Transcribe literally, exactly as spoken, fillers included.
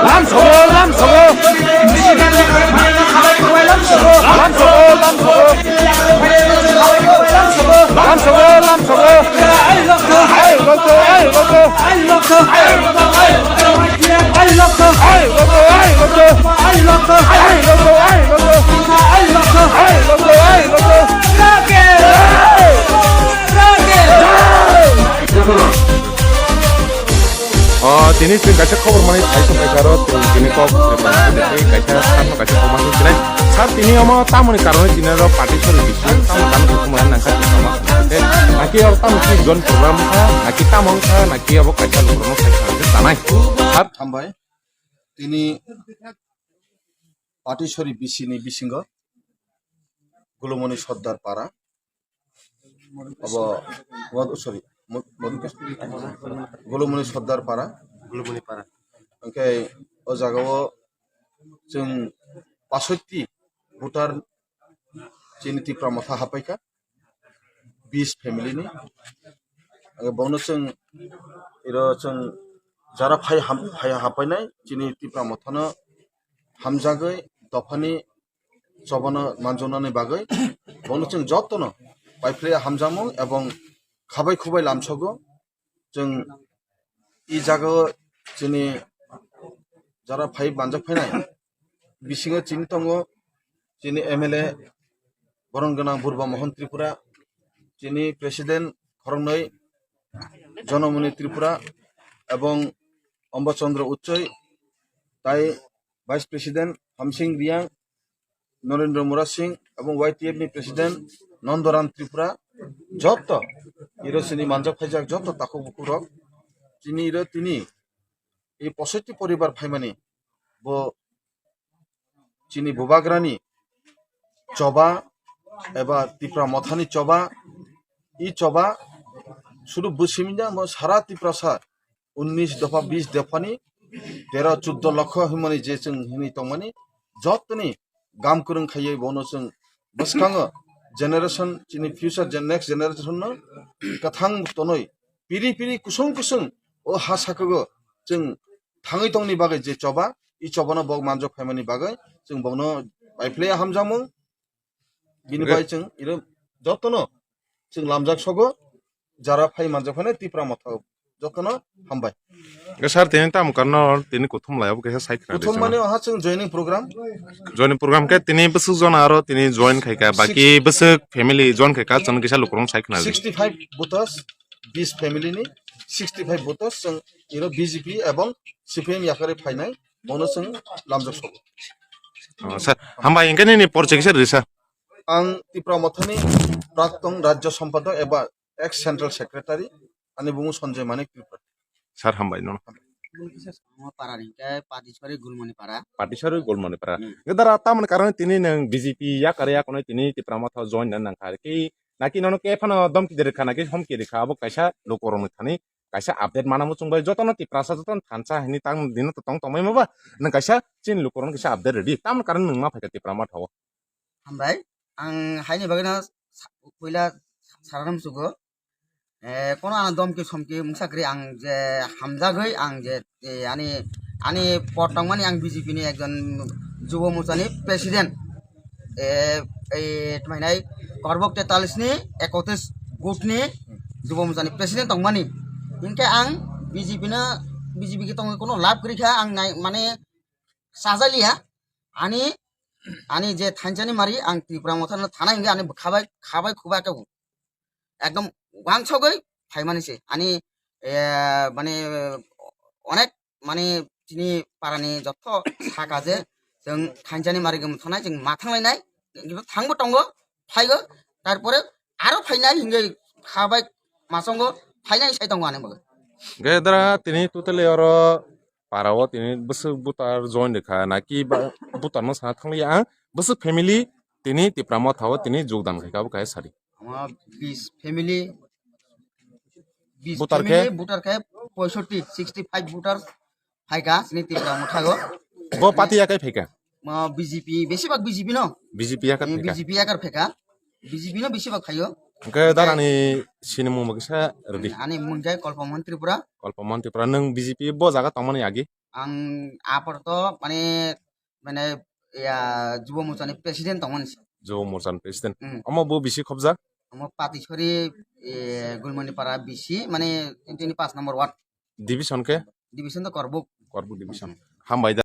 Lam sogo, lam sogo. Lam sogo, lam sogo. Lam sogo, lam sogo. Ai lokto, ai lokto. Ai lokto, ai lokto. Ai lokto, ai lokto. Ai lokto, ai lokto. Ai lokto, ai lokto. Ai lokto, ai lokto. Rocket! Rocket! O, tini chwng kaisa khobor manwi thai tongkha aro, chwng tini kok kaisa sakno kaisa kok manwi sinai. Sir, tini omo tamoni karone tini oro party sori bisi, tamo tamo kuthum lai nangkha tini omo. Naki oro tamo ki jon program kha, naki tamo kha, naki abo kaisa lukurokno sai kha, tanai. Sir? Hambai. Tini Patisori bisi ni bisingo Gulumoni Sordar para, abo, Mad-, sorry, Mad-, Madhu-, Gulumoni Sordar para, Gulumoni para. Hwnkhe o jagao chwng pasoti voter chini Tipra Motha hapaikha. Bis family ni. Ang bono chwng, iro chwng jara phai ham-, phai hapainai chini Tipra Mothano hamjagwi dophani chobano manjwnani bagwi bono chwng jotono paiphlai hamjakmung ebong khabai khubai lamsogo. Chwng i jagao chini jara phai manjak phainai bisingo chini tongo chini M L A borom gwnang Burba Mohon Tripura, chini President khoroknwi Jonamoni Tripura ebong Ombo Chandra Uchoi, tai Vice President Hamsing Riang, Narendra Murasing ebong Y T F ni President Nandaram Tripura, joto iro chini manjak phaijak joto takhuk bukhuk rok chini iro tini i posoiti poribar phaimani bo chini bubagrani choba eba Tipra Mothani choba, i choba sudu bwswimya mo sara Tiprasa unnish dopha, bish dophani tero chuddo lokho hwnmani je chwng hwnwi tongmani jotoni gam kwrwng khaiwi bono chwng bwskango generation chini future gen-, next generation no kwthang tonwi piri piri kusung kusung o ha sakhugo chwng thangwi tongni bagwi je choba, i chobano bok manjak phaimani bagwi chwng bokno paiphlaiya hamjakmung. Bini bai chwng iro jotono chwng lamjak sogo, jara phai manjak phano Tipra Motha jotono hambai. Sir, tini tamo karno tini kuthum lai abo kaisa sai khna. Kuthum mane oha chwng joining program. Joining program khe tini bwswk jona aro tini join khaika, baki bwswk family join khaika chwng kisa lukurok sai khna. Sixty five voters, bis family ni sixty five voters chwng iro B J P ebong C P M yakarwi phainai, bono chwng lamjak sogo. O, sir, hambai, hingke nini porche kisa risa? Ang Tipra Mothani Prakton Rajya Sampadok eba ex Central Secretary, ani bumu Sanjay Manik Tripura. Sir, hambai no. Omo para ni hingke Patisori Gulmani para. Patisori Gulmani para. Hmm. Gedara tamoni karone tini nang B J P yakar yakono tini Tipra Motha join na nangkha. Ki naki nono ke phano domki de rikha, naki homki rikha, abo kaisa lukurokni thani kaisa update mana muchung bai jotono Tiprasa jotono thansa hini tang dino to tong tongmai maba nang kaisa chini lukurokno kaisa update redi. Tamoni karone nang ma phaika Tipra Motha o. Hambai, ang haini bagwino sa-, puila sarana muchugo. Eh, kono ano domki somki mungsa kwrwi ang je hamjagwi ang je, eh, ani, ani pot tongmani ang B J P ni ekjon Jubo Morcha ni president. Eh, eh, tmainai Korbok tetalis ni ekotris gut ni Jubo Morcha ni president tongmani. Hinkhe ang B J P no, B J P khe tongwi kono lab kwrwi kha ang nai, mane sajaliya. Ani, ani je thansa ni mari ang Tipra Motha no thana hinkhe ani khabai, khabai khubai khe ekdom wansogwi phaimani se. Ani, eh, mane, onek, mane, chini parani jotto saka je, chwng thansa ni mari gum thanai, chwng ma thanglainai, thangbo tongo, phaigo, tarpore aro phainai hingke khabai masongo phainai sai tongo ani bagwi. Gedara tini totally oro para o tini bwswk butar join rikha, naki ba butar no sana thanglia ang, bwswk family tini Tipra Motha o tini jogdan khaika, abo kaisa sadi. Ama bis family, bis Voter family khe? Voter khe poisotti, sixty five voter phaika chini Tipra Motha o. Bo party ya kai phaika? Ma B J P, besibak B J P no. B J P ya kai Eh, phaika? B J P yakar phaika. B J P no besibak phaio. Hwnkhe darani sinimung bo kisa rwdi. Ani mung khe Kolpamon Tripura. Kolpamon Tripura, nwng B J P bo jaga tongmani agi? Ang aporto mane, mane, ya, Jubo Morchani president tongmani. Jubo Morchani president. Hmm. Omo bo bisi khobjak? Omo Patisori, e, Gulmani Para bisi, mane, tini pas number ward. Division khe? Division to Korbuk. Korbuk division. Hambai da.